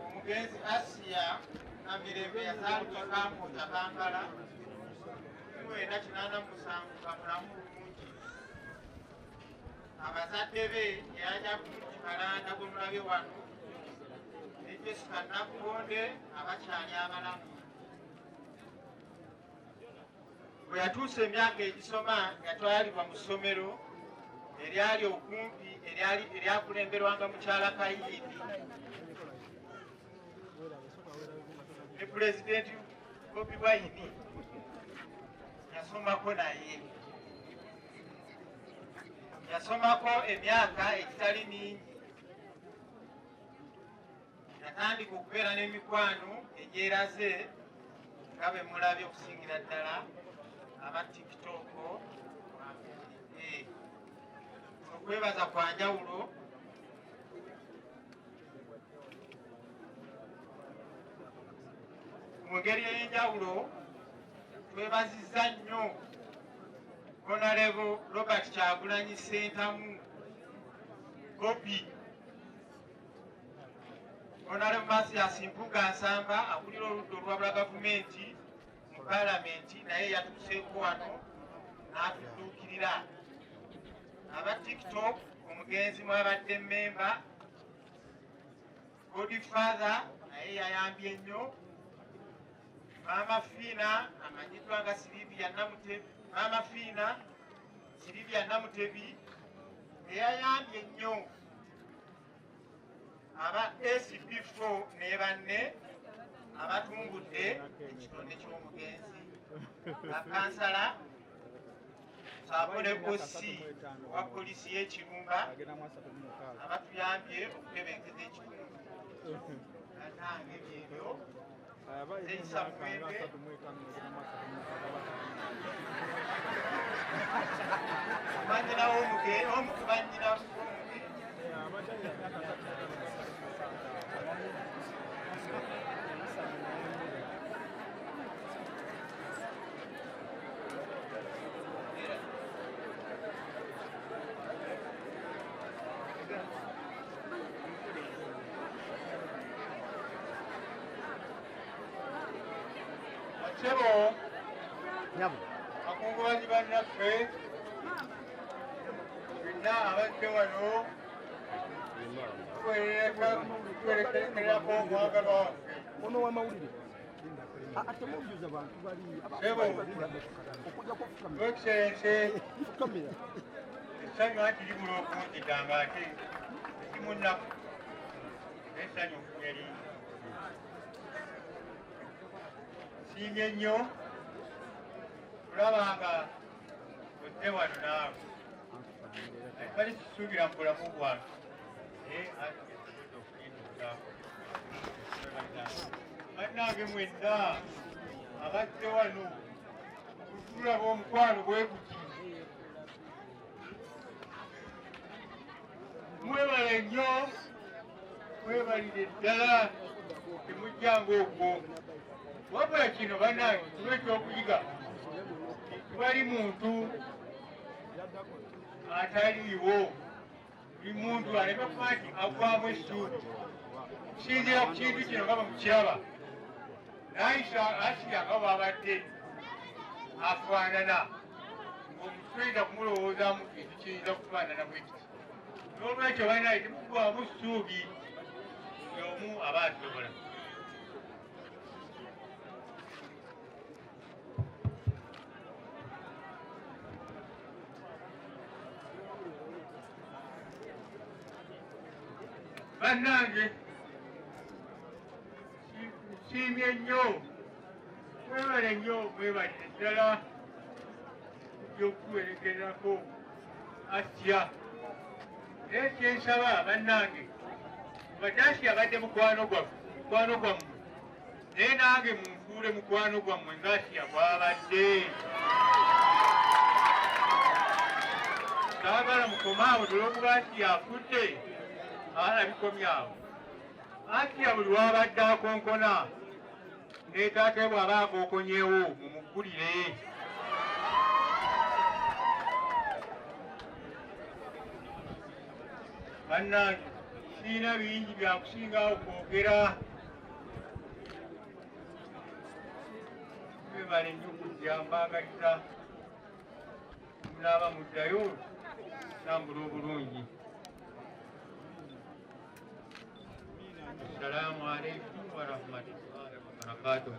Omugenzi Asiya Namirembe yazaalibwa Kamwokya Kampala 1987 nga mulamu bulungi. Abazadde be yajja bulungi Kalanda gwe mulabye wano ne Jessica Nakonde abakyali abalamu. Bwe yatuusa emyaka egisoma yatwalibwa mu ssomero eryali okumpi eryakulemberwanga mukyala Kayindi ne Pulezidenti Bobi Wine yasomako naye. Yasomako emyaka egitali mingi. Yatandika okubeera n'emikwano egyeraze nga bwe mulabye okusingira ddala aba TikTok. Okwebaza kwa njawulo mu ngeri ey'enjawulo twebazizza nnyo Honorable Robert Kyagulanyi Ssentamu Bobi, Honorable Mathias Mpuuga Nsamba akulira oludda oluwabula gavumenti mu paalamenti naye yatuuseeko wano n'atudduukirira. Aba TikTok omugenzi mwabadde mmemba, Godfather naye yayambye nnyo, Maama Fiina amanyiddwa nga Silivia Namutebi, Maama Fiina Silivia Namutebi eyayambye nnyo. Aba SB4 ne banne abatumbudde ekitone ky'omugenzi, bakansala saako ne Bosi owa poliisi y'e Kirumba abatuyambye okutebenkeza ekitundu. Bannange byebyo. Zeisa Muwembe bannyina w'omugenzi, omu ku bannyina w'omugenzi. Sebo, abakungubazi bannaffe fenna abazze wano tuwerekerako omwagalwa waffe. Ono w'amawulire ate mujjuza bantu bali Sebo, okujjako Excellency, fukamira. Essanyu anti libula okunzita ng'ate ekimu nnaku essanyu ofunye lingi. Nsiimye nnyo kulaba nga ozze wano naawe. Bali kisuubira mu bulamu bwange naye anti esobodde okukintuusaako. Bannange mwenna abazze wano okutulaba omukwano bwe guti, mwebale nnyo, mwebalire ddala, temujjanga okwo. Wabula kino bannange kiba ekyokuyiga, tewali muntu ataliiwo, buli muntu aleme kuba nti aggwamu essuubi. Okusinziira ku kintu kino nga bwe mukiraba, Aisha Asiya nga bw'abadde afaanana ng'omuntu toyinza kumulowoozaamu kintu kiyinza kufaanana bwe kiti. N'olwekyo bannange temuggwaamu ssuubi, buli omu aba asobola. Bannange nsiimye nnyo, mwebale nnyo, mwebalire ddala okutuwerekerako Asiya. Naye kyensaba bannange, mbadde Asiya abadde mukwano gwaffe, mukwano gwammwe, naye nange munfuule mukwano gwammwe nga Asiya bw'abadde. Saagala mukome awo olw'okuba Asiya afudde, bikomye awo. Asiya buli w'abadde akonkona ne taata we bw'aba akokonyeewo mumuggulire. Bannange Sirina bingi byakusingawo kwogera. Mwebale nnyo okujja, mbaagaliza munaaba muddayo tambula obulungi. Assalamu alaikum warahmatullahi wabarakatuh.